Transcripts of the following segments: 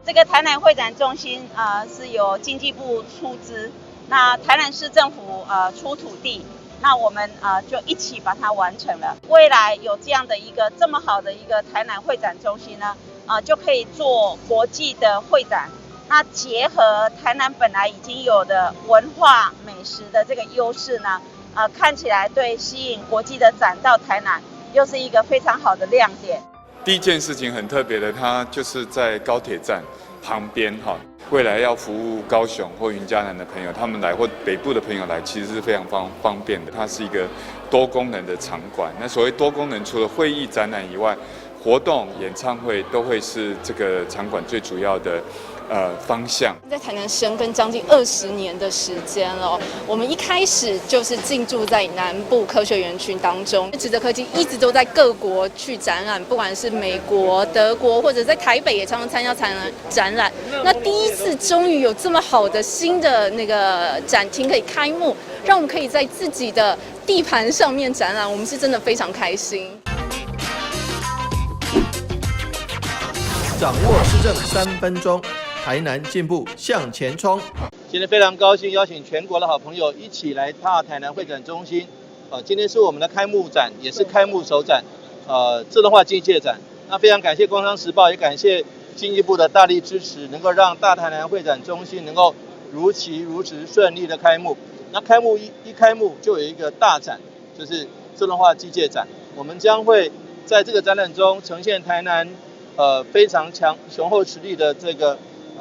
這個台南會展中心啊，是由經濟部出資，那台南市政府出土地，那我們啊就一起把它完成了。未來有這樣的一個這麼好的一個台南會展中心呢，啊就可以做國際的會展。那結合台南本來已經有的文化美食的這個優勢呢，啊看起來對吸引國際的展到台南又是一個非常好的亮點。第一件事情很特別的，它就是在高鐵站旁邊哈。未來要服務高雄或雲嘉南的朋友，他們來或北部的朋友來，其實是非常方便的。它是一個多功能的場館。那所謂多功能，除了會議展覽以外，活動、演唱會都會是這個場館最主要的方向。在台南深耕將近20年的時間了，我們一開始就是進駐在南部科學園區當中，植澤科技一直都在各國去展覽，不管是美國、德國或者在台北也常常參加展覽。那第一次終於有這麼好的新的那個展廳可以開幕，讓我們可以在自己的地盤上面展覽，我們是真的非常開心。掌握市政3分鐘，台南進步向前衝。今天非常高興邀請全國的好朋友一起來大台南會展中心。今天是我們的開幕展，也是開幕首展，自動化機械展。那非常感謝《工商時報》，也感謝經濟部的大力支持，能夠讓大台南會展中心能夠如期如質順利的開幕。那開幕一開幕就有一個大展，就是自動化機械展。我們將會在這個展覽中呈現台南非常強雄厚實力的這個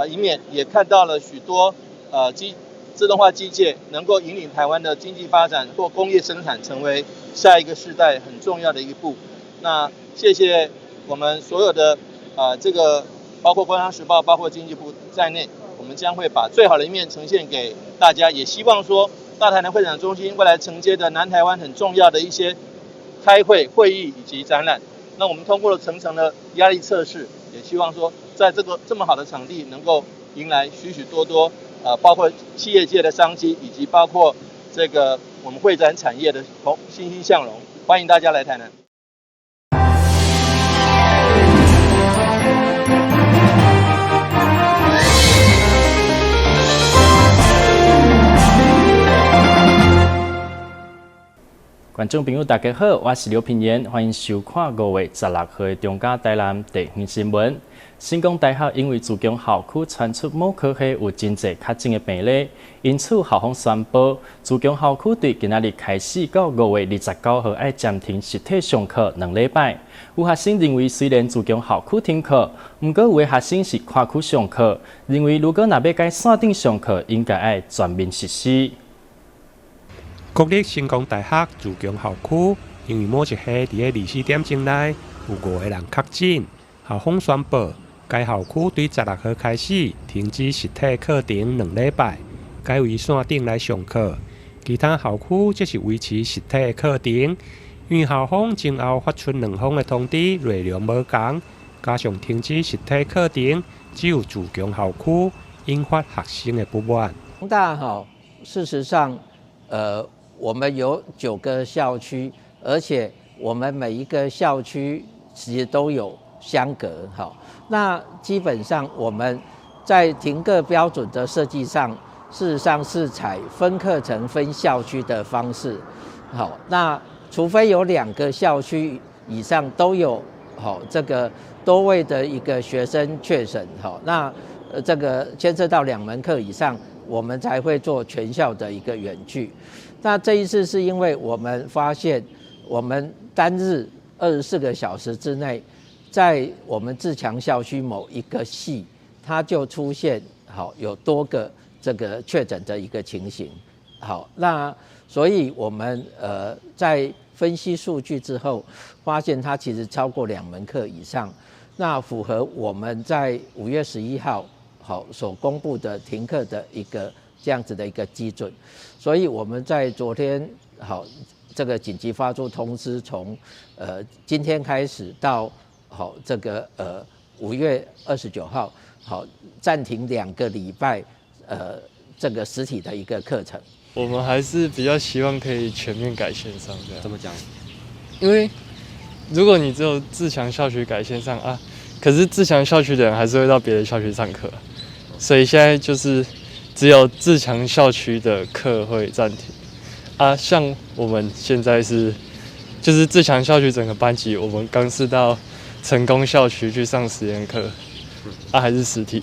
一面，也看到了許多自動化機械能夠引領台灣的經濟發展或工業生產成為下一個世代很重要的一步。那謝謝我們所有的這個包括《工商時報》、包括經濟部在內，我們將會把最好的一面呈現給大家，也希望說大台南會展中心未來承接的南台灣很重要的一些開會、會議以及展覽。那我們通過了層層的壓力測試，也希望說，在這個這麼好的場地，能夠迎來許許多多，包括企業界的商機，以及包括這個我們會展產業的欣欣向榮。歡迎大家來台南。觀眾朋友，大家好，我是劉品言，歡迎收看5月16號的中嘉台南地方新聞。成功大學因為自強校區傳出某科系有真濟確診的病例，因此校方宣布，自強校區對今仔日開始到5月29號愛暫停實體上課2禮拜。有學生認為，雖然自強校區停課，毋過有的學生是跨區上課，認為如果若欲改線頂上課，應該愛全面實施。國立成功大學自強校區因為某一系佇咧24點鐘內有五個人確診，校方宣布，該校區對16號開始停止實體課程2禮拜，改為線頂來上課。其他校區則是維持實體課程。因為校方前後發出兩封的通知，內容無仝，加上停止實體課程，只有自強校區引發學生的不滿。大吼，事實上，我們有九個校區，而且我們每一個校區其實都有相隔，哈。那基本上我們在停課標準的設計上，事實上是採分課程、分校區的方式，好。那除非有兩個校區以上都有，好這個多位的一個學生確診，好，那這個牽涉到兩門課以上，我們才會做全校的一個遠距。那這一次是因為我們發現，我們單日24個小時之內，在我們自強校區某一個系，它就出現好有多個這個確診的一個情形。好，那所以我們在分析數據之後，發現它其實超過兩門課以上，那符合我們在5月11號好所公布的停課的一個這樣子的一個基準，所以我們在昨天好這個緊急發出通知，從今天開始到好這個5月29號好暫停2個禮拜，這個實體的一個課程。我們還是比較希望可以全面改線上這樣。怎麼講？因為如果你只有自強校區改線上啊，可是自強校區的人還是會到別的校區上課，所以現在就是只有自強校區的課會暫停。啊，像我們現在是，就是自強校區整個班級，我們剛是到成功校區去上實驗課，啊，還是實體，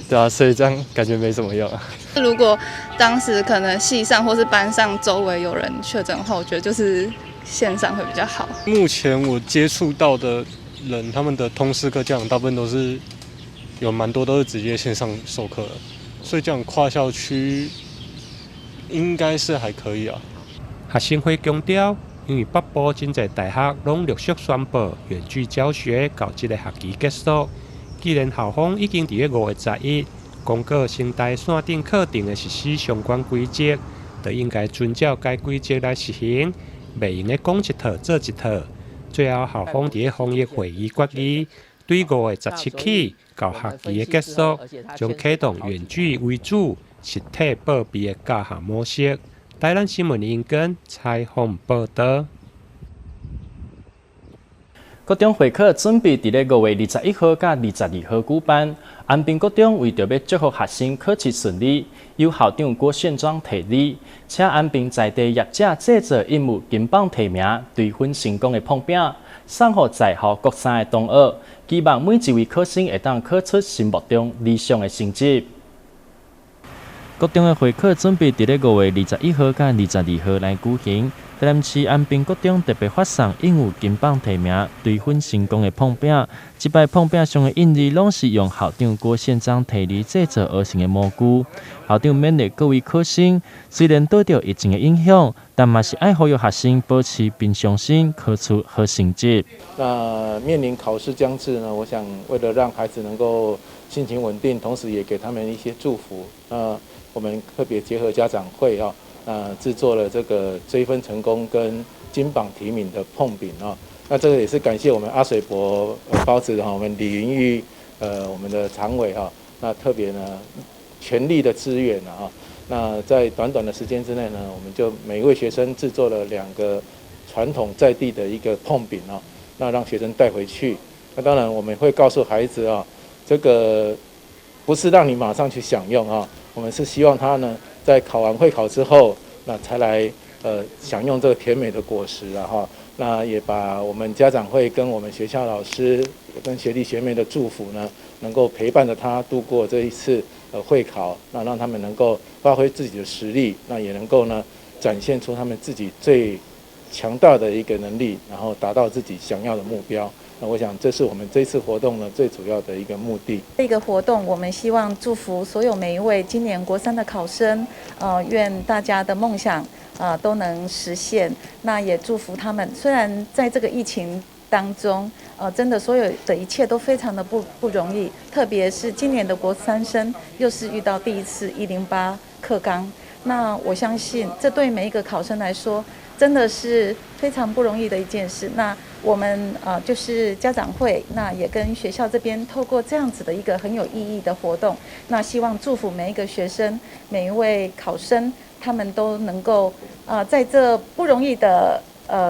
對啊，所以這樣感覺沒什麼用啊。如果當時可能系上或是班上周圍有人確診的話，我覺得就是線上會比較好。目前我接觸到的人，他們的通識課家長大部分都是有蠻多都是直接線上授課，所以這樣跨校區應該是還可以啊。學生會強調，因為北部真濟大學攏陸續宣布遠距教學到這个學期結束。既然校方已經佇咧5月11公告成大線頂課程的實施相關規則，就應該遵照該規則來實行，袂用得講一套做一套。最後，校方佇咧防疫會議決議，對5月17起到學期的結束，將啟動遠距為主、實體報備的教學模式。台南新聞林根採訪報導。國中會考準備佇咧5月21號佮22號舉辦。安平國中為著欲祝福學生考試順利，由校長郭憲章提議，請安平在地業者製作印有金榜題名、追分成功的膨餅，送予在校國三的同學，期望每一位考生會當考出心目中理想的成績。國中的會考準備佇咧5月21號佮22號來舉行。台南市安平國中特別發送印有金榜題名、追分成功的膨餅。這擺膨餅上的印字攏是用校長郭憲章提議製作而成的模具。校長勉勵各位考生，雖然受著疫情的影響，但嘛是愛呼籲學生保持平常心，考出好成績。那面臨考試將至呢，我想為了讓孩子能夠心情穩定，同時也給他們一些祝福。那我們特別結合家長會啊，製作了這個追分成功跟金榜題名的膨餅啊。那這個也是感謝我們阿水伯包子哈，我們李雲玉我們的常委哈，那特別呢全力的支援啊。那在短短的時間之內呢，我們就每一位學生製作了2個傳統在地的一個膨餅啊，那讓學生帶回去。那當然我們會告訴孩子啊，這個不是讓你馬上去享用啊，我們是希望他呢在考完會考之後，那才來享用這個甜美的果實啊哈。那也把我們家長會跟我們學校老師跟學弟學妹的祝福呢，能夠陪伴着他度過這一次會考，那讓他們能夠發揮自己的實力，那也能夠呢展現出他們自己最強大的一個能力，然後達到自己想要的目標。那我想這是我們這次活動呢最主要的一個目的。這個活動我們希望祝福所有每一位今年國三的考生，願大家的夢想都能實現。那也祝福他們，雖然在這個疫情當中，真的所有的一切都非常的不容易，特別是今年的國三生又是遇到第一次108課綱。那我相信這對每一個考生來說，真的是非常不容易的一件事。那我們就是家長會，那也跟學校這邊透過這樣子的一個很有意義的活動，那希望祝福每一個學生、每一位考生，他們都能夠在這不容易的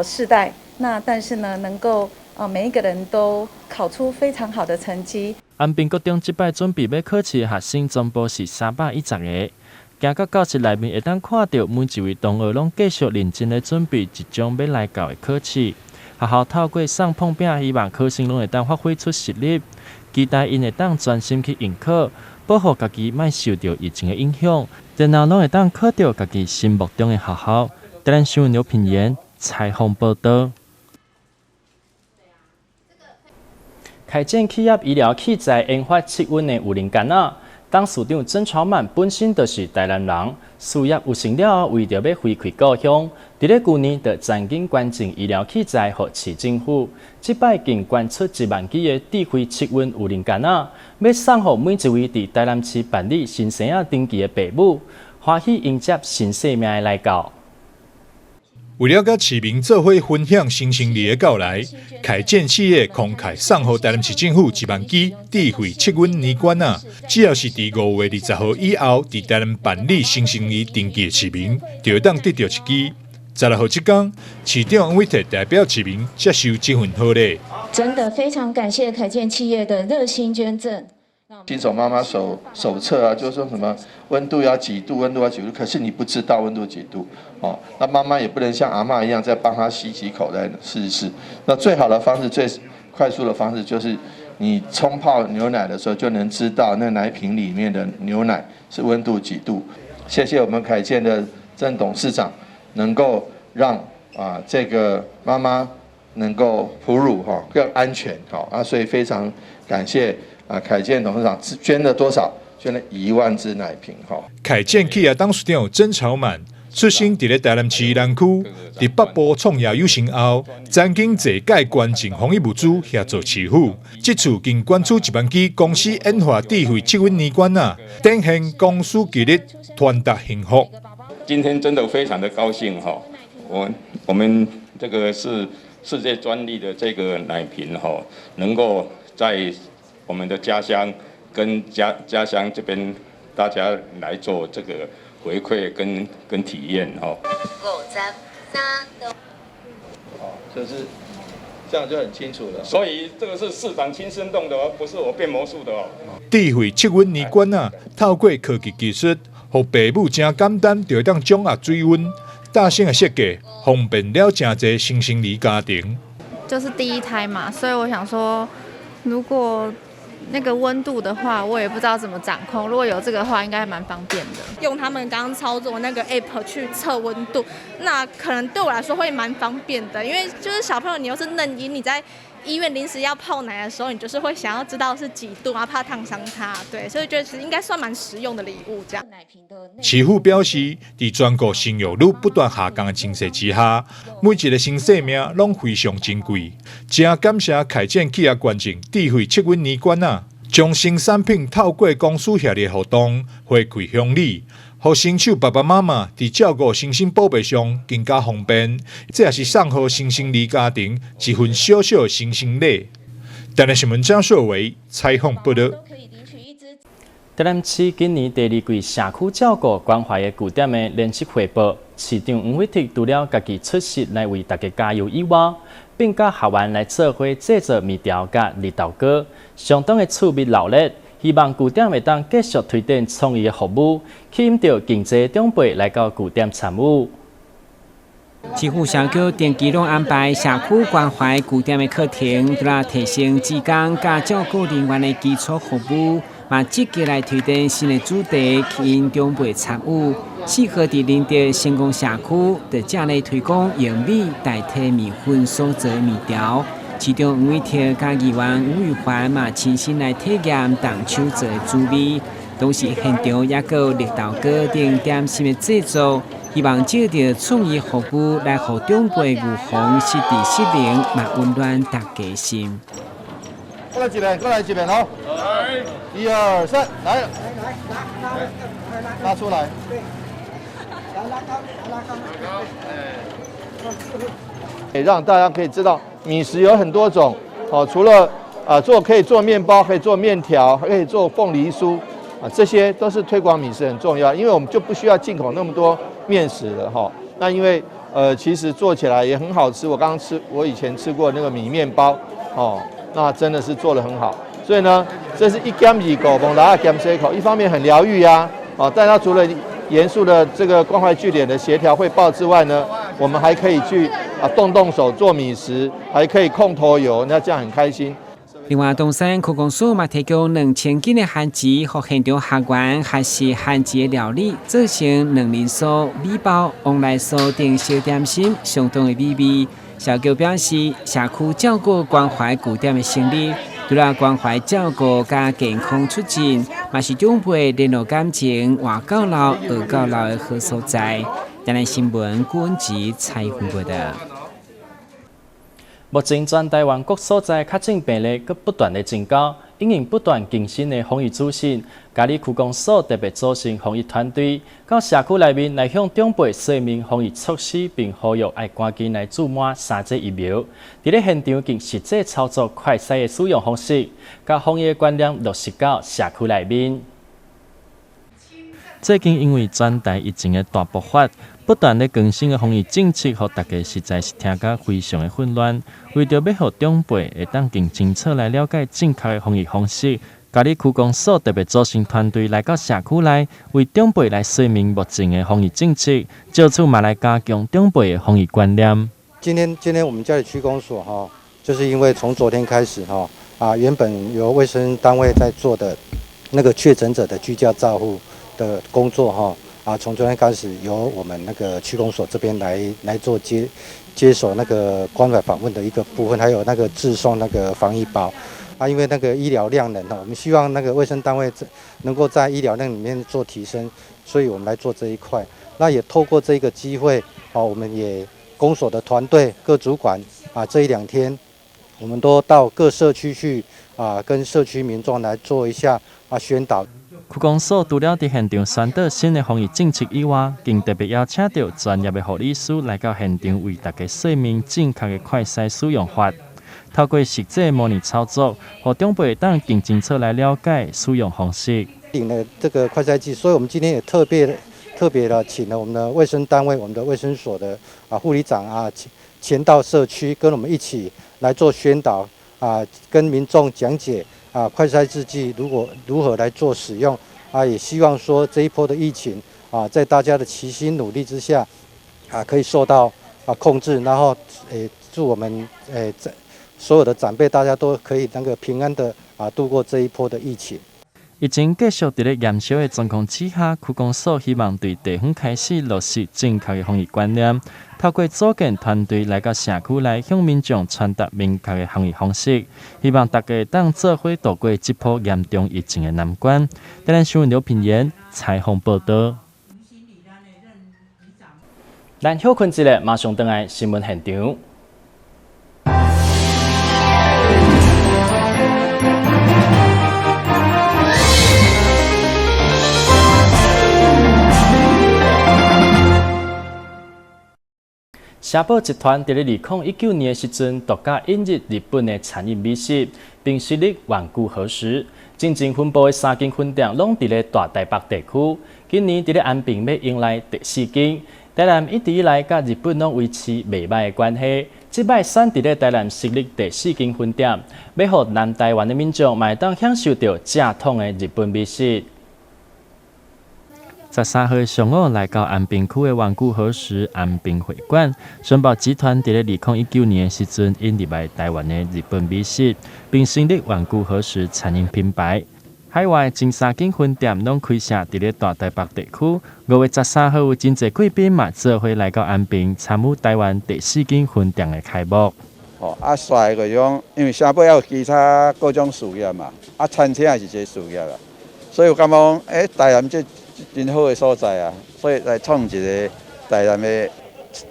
世代，那但是呢，能夠每一個人都考出非常好的成績。安平國中這擺準備欲考試的學生全部是310個。行到教室內面，會當看著每一位同學攏繼續認真咧準備即將欲來到的考試。學校透過送膨餅，希望考生攏會當發揮出實力，期待𪜶會當專心去應考，保護家己莫受著疫情的影響，然後攏會當考著家己心目中的學校。台南新聞劉品言採訪報導。開展企業醫療器材研發測溫的有靈桿仔。董事長曾朝滿本身就是台南人，事業有成了後，為著欲回饋故鄉，佇咧舊年就曾經捐贈醫療器材予市政府，這擺更捐出1萬支的智慧測溫有靈桿仔，欲送予每一位佇台南市辦理新生兒登記的爸母，歡喜迎接新生命的來到。為了佮市民做伙分享新生兒的到來，凱建企業慷慨送予台南市政府1萬支智慧測溫奶管仔，只要是佇5月20號以後，佇台南辦理新生兒登記的市民，就會當得著一支。16號這工，市長委託代表市民接受這份好禮。真的非常感謝凱建企業的熱心捐贈。新手媽媽手冊啊，就是說什麼溫度要幾度，溫度要幾度，可是你不知道溫度幾度哦。那媽媽也不能像阿嬤一樣再幫她吸幾口來試試。那最好的方式、最快速的方式就是你沖泡牛奶的時候就能知道那奶瓶裡面的牛奶是溫度幾度。謝謝我們凱建的鄭董事長，能夠讓啊這個媽媽能夠哺乳哈更安全好啊，所以非常感謝。啊，凱建董事長捐了多少？捐了1萬隻奶瓶，哈。凱建企業董事長曾朝滿出生佇咧台南市南區，佇北部創業有成後，曾經濟界捐贈防疫物資協助市府。這次共捐出1萬支公司研發智慧測溫奶罐仔，展現公司致力傳達幸福。今天真的非常的高興，哈，我們這個是世界專利的這個奶瓶，哈，能夠在我們的家鄉跟家鄉這邊大家來做這個回饋跟體驗哈。 53，3，哦，就是這樣就很清楚了。所以這個是市長親身動的哦，不是我變魔術的哦。智慧測溫奶罐仔，透過科技技術，予爸母誠簡單就會當掌握水溫。大新的設計，方便了誠濟新生兒家庭。就是第一胎嘛，所以我想說，如果那個溫度的話，我也不知道怎麼掌控。如果有這個的話，應該蠻方便的。用他們剛剛操作那個 app 去測溫度，那可能對我來說會蠻方便的。因為就是小朋友，你又是嫩嬰，你在醫院臨時要泡奶的時候，你就是會想要知道是幾度啊，怕燙傷他。對，所以覺得其實應該算蠻實用的禮物。這樣。市府表示，佇全國生育率不斷下降的情勢之下，每一個新生命攏非常珍貴。誠感謝凱建企業捐贈智慧測溫奶罐仔，將新產品透過公司協力活動回饋鄉里，予新手爸爸媽媽佇照顧新生寶貝上更加方便。這也是送予新生兒家庭一份小小的新生禮。台南新聞張碩偉採訪報導。台南市今年第二季社區照顧關懷的據點的聯席匯報，市長黃偉哲除了家己出席來為大家加油以外，並佮學員來做伙製作麵條佮綠豆糕，相當的趣味熱鬧。希望據點會當繼續推展創意的服務，吸引著更濟長輩來到據點參與。市府社區定期攏安排社區關懷據點的課程，除了提升志工佮照顧人員的基礎服務，嘛積極來推展新的主題，吸引長輩參與。4號佇仁德成功社區，就正咧推廣用米代替麵粉所做的麵條。市長黃偉哲佮議員吳宇環嘛親身來體驗動手做的滋味。同時現場也閣有綠豆糕等點心的製作，希望藉著創意服務來予長輩預防失智失能，嘛溫暖大家心。過來這邊，過來這邊哦。一二三，來。來，拉出來。來拉高，拉高。也讓大家可以知道，米食有很多種。哦，除了啊做可以做麵包，可以做麵條，還可以做鳳梨酥，啊，這些都是推廣米食很重要，因為我們就不需要進口那麼多麵食了哈。那因為其實做起來也很好吃。我剛剛吃，我以前吃過那個米麵包，哦，那真的是做得很好。所以呢，這是一兼二顧，蒙達兼西口，一方面很療癒呀，啊，但它除了嚴肅的這個關懷據點的協調匯報之外呢，我們還可以去啊動動手做米食，還可以控頭油，那這樣很開心。另外，東山區公所嘛提供2000斤的番薯，予現場學員學習番薯的料理，做成卵仁酥、米包、旺來酥等小點心，相當的美味。社局表示，社區照顧關懷據點的成立，除了關懷照顧佮健康促進，嘛是長輩聯絡感情、活到老、學到老的好所在。台南新聞郭文吉採訪報導。目前全台灣各所在確診病例閣不斷的增加，因應不斷更新的防疫資訊，佳里區公所特別組成防疫團隊，到社區內面來向長輩說明防疫措施，並呼籲愛趕緊來注滿三劑疫苗。佇咧現場更實際操作快篩的使用方式，共防疫觀念落實到社區內面。最近因為全台疫情的大爆發，不斷咧更新的防疫政策，予大家實在是聽甲非常的混亂。為著欲予長輩會當更清楚來了解正確的防疫方式，嘉里區公所特別組成團隊來到社區內，為長輩來說明目前的防疫政策，藉此嘛來加強長輩的防疫觀念。今天我們嘉里區公所哈，就是因為從昨天開始哈，原本由衛生單位在做的那個確診者的居家照護的工作哈，從昨天開始由我們那個區公所這邊來做接手那個關懷訪問的一個部分，還有那個寄送那個防疫包。因為那個醫療量能，我們希望那個衛生單位能夠在醫療量裡面做提升，所以我們來做這一塊。那也透過這個機會，我們也公所的團隊各主管啊，這一兩天我們都到各社區去啊，跟社區民眾來做一下宣導。區公所除了佇現場宣導新的防疫政策以外，更特別邀請著專業的護理師來到現場，為大家說明正確的快篩使用法。透過實際模擬操作，予長輩會當更清楚來了解使用方式。領了這個快篩劑，所以我們今天也特別特別的請了我們的衛生單位、我們的衛生所的護理長啊，前到社區跟我們一起來做宣導啊，跟民眾講解啊快篩製劑如何來做使用啊，也希望說這一波的疫情啊，在大家的齊心努力之下啊，可以受到控制，然後祝我們在所有的長輩大家都可以那個平安的度過這一波的疫情。疫情繼續佇咧嚴肅的狀況之下，區公所希望對地方開始落實正確的防疫觀念，透過組建團隊來到社區內向民眾傳達明確的防疫方式，希望大家會當做伙渡過這波嚴重疫情的難關。台南新聞劉品言採訪報導。咱歇睏一下，馬上轉來新聞現場。城堡集團佇咧2019年的時陣，獨家引入日本的餐飲美食，並設立丸久和食。進前分布的三間分店攏佇咧大台北地區。今年佇咧安平欲迎來第四間。台南一直以來佮日本攏維持袂䆀的關係，這擺選佇咧台南設立第四間分店，欲予南台灣的民眾嘛會當享受著正統的日本美食。13號上午來到安平區的丸久和食安平會館，雙寶集團佇咧2019年的時陣引入來台灣的日本美食，並成立丸久和食餐飲品牌。海外前三間分店攏開設佇咧大台北地區。5月13號有真濟貴賓嘛做伙來到安平參與台灣第四間分店的開幕。哦，煞就是講，因為城堡還有其他各種事業嘛，餐廳也是一個事業啦，所以我感覺講，台南這真好的所在啊，所以來創一個台南的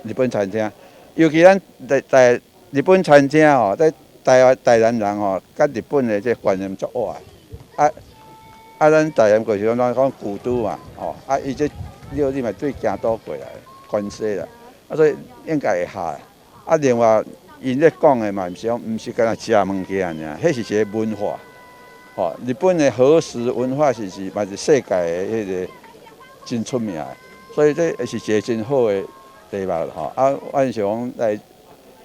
日本餐廳。尤其咱在日本餐廳吼，在台灣台南人吼，佮日本的這觀念足活的。咱台南就是講咱講古都嘛，吼，伊這料理嘛對京都過來關西啦，所以應該會合。另外，𪜶咧講的嘛，毋是講，毋是干焦食物件爾，彼是一個文化。吼，日本的和食文化是嘛是世界的彼個真出名的，所以這是一個真好的題目吼。阮想講來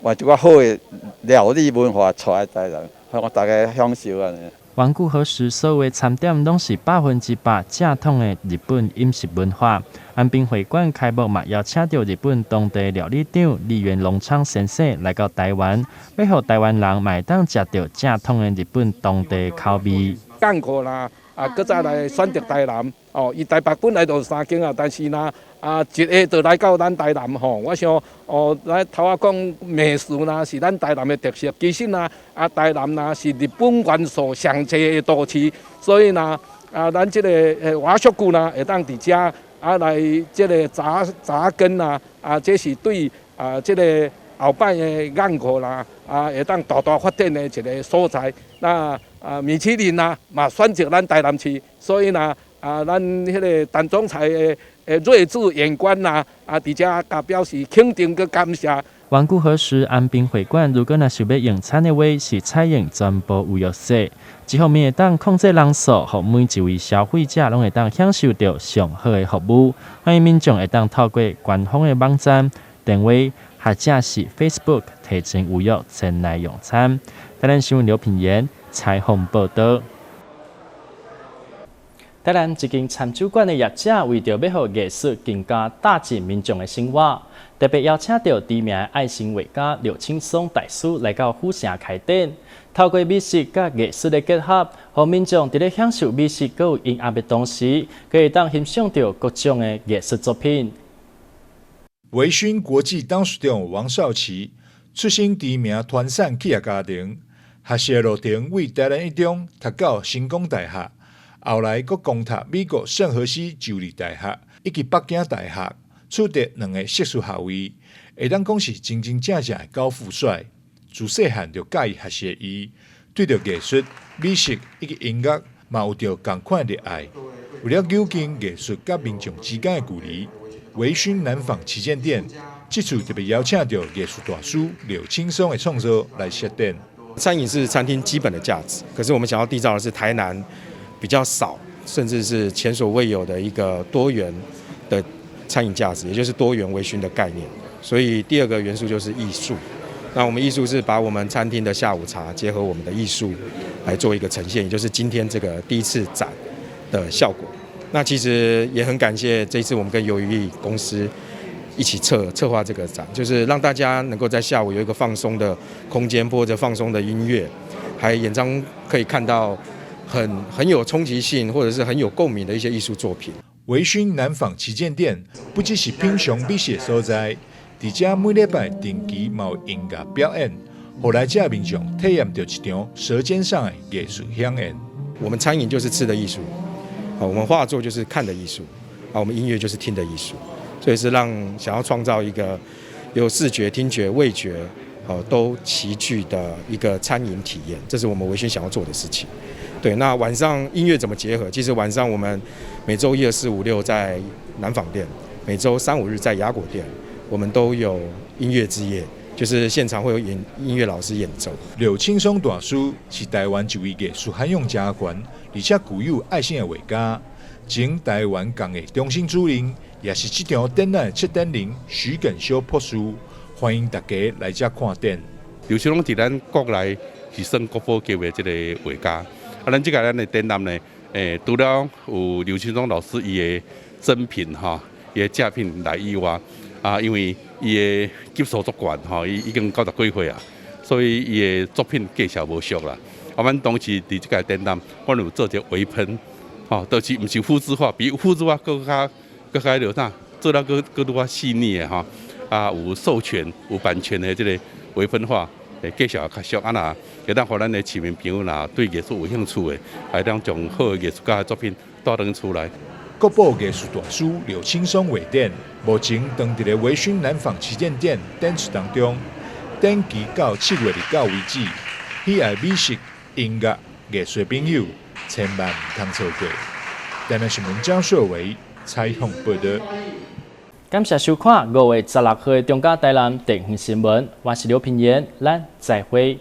換一寡好的料理文化帶來台南，予大家享受按呢。丸久和食所有的餐點攏是100%正統的日本飲食文化。安平會館開幕嘛，邀請著日本當地料理長栗原榮昌先生來到台灣，欲予台灣人嘛會當食著正統的日本當地口味。港口啦，閣再來選擇台南，哦，伊台北本來就三間啊，但是呢，一下就來到咱台南吼，我想，哦，咱頭仔講美食啦，是咱台南的特色。其實呢，台南呢是日本元素上濟的都市，所以呢，咱這個和食呢，會當佇遮來這個紮根啊，這是對這個後擺的眼庫啦，會當大大發展的一個所在。那米其林啊，嘛選擇咱台南市，所以呢，咱彼個陳總裁的睿智眼光啦，佇遮共表示肯定佮感謝。頑固和食安平會館，如果若想欲用餐的話，是採用全部預約制。一方面會當控制人數，予每一位消費者攏會當享受著上好的服務。歡迎民眾會當透過官方的網站、電話或者是 Facebook 提前預約前來用餐。台南新聞劉品言採訪報導。台南一間餐酒館的業者為著欲予藝術更加踏進民眾的生活，特別邀請著知名的愛心畫家劉青松大師來到府城開展，透過美食佮藝術的結合，予民眾佇咧享受美食閣有音樂的同時，閣會當欣賞著各種的藝術作品。維勳國際董事長王少奇出身知名團產企業家庭，學習的路程為台南一中讀到成功大學。後來閣攻讀美國聖荷西州立大學以及北京大學，取得兩個碩士學位，會當講是真真正正的高富帥。自細漢就佮意學習的伊，對著藝術、美食以及音樂嘛有著仝款熱愛。為了拉近藝術佮民眾之間的距離，維勳南紡旗艦店這次特別邀請著藝術大師劉青松的創作來設展。餐飲是餐廳基本的價值，可是我們想要締造的是台南比較少，甚至是前所未有的一個多元的餐飲價值，也就是多元微醺的概念。所以第二個元素就是藝術。那我們藝術是把我們餐廳的下午茶結合我們的藝術來做一個呈現，也就是今天這個第一次展的效果。那其實也很感謝這一次我們跟魷魚藝公司一起策劃這個展，就是讓大家能夠在下午有一個放鬆的空間，播著放鬆的音樂，還眼中可以看到很有衝擊性或者是很有共鳴的一些藝術作品。維勳南紡旗艦店不只是品嘗美食的所在，佇遮每禮拜定期嘛有音樂表演，予來遮民眾體驗著一場舌尖上的藝術饗宴。我們餐飲就是吃的藝術，我們畫作就是看的藝術，啊，我們音樂就是聽的藝術，所以是讓想要創造一個有視覺、聽覺、味覺，哦，都齊聚的一個餐飲體驗，這是我們維勳想要做的事情。對，那晚上音樂怎麼結合？其實晚上我們每週一、二、四、五、六在南紡店，每週三、五日在雅果店，我們都有音樂之夜，就是現場會有演音樂老師演奏。劉青松大師是台灣一位藝術涵養誠懸，而且具有愛心的畫家。前台灣工藝中心主任，也是這場展覽的策展人徐耿修博士，歡迎大家來遮看展。劉青松佇咱國內是算國寶級的這個畫家。啊，咱這個咱的展覽呢，除了有劉青松老師伊的真品吼，伊的正品來以外，啊，因為伊的級數足懸吼，伊已經九十幾歲啊，所以伊的作品價數無俗啦。啊，阮當時佇這個展覽，阮有做一個微噴，吼，就是毋是複製畫，比複製畫閣較閣較著啥，做了閣閣愈較細膩的吼，啊，有授權有版權的這個微噴畫。價數也較俗，啊若會當予咱的市民朋友若對藝術有興趣的，會當將好的藝術家的作品帶轉厝來。國寶藝術大師劉青松畫展，目前當佇咧維勳南紡旗艦店展出當中，展期到7月29為止。喜愛美食、音樂、藝術的朋友，千萬毋通錯過。台南新聞張碩維採訪報導。感謝收看5月16號的中嘉台南地方新聞，我是劉品言，咱再會。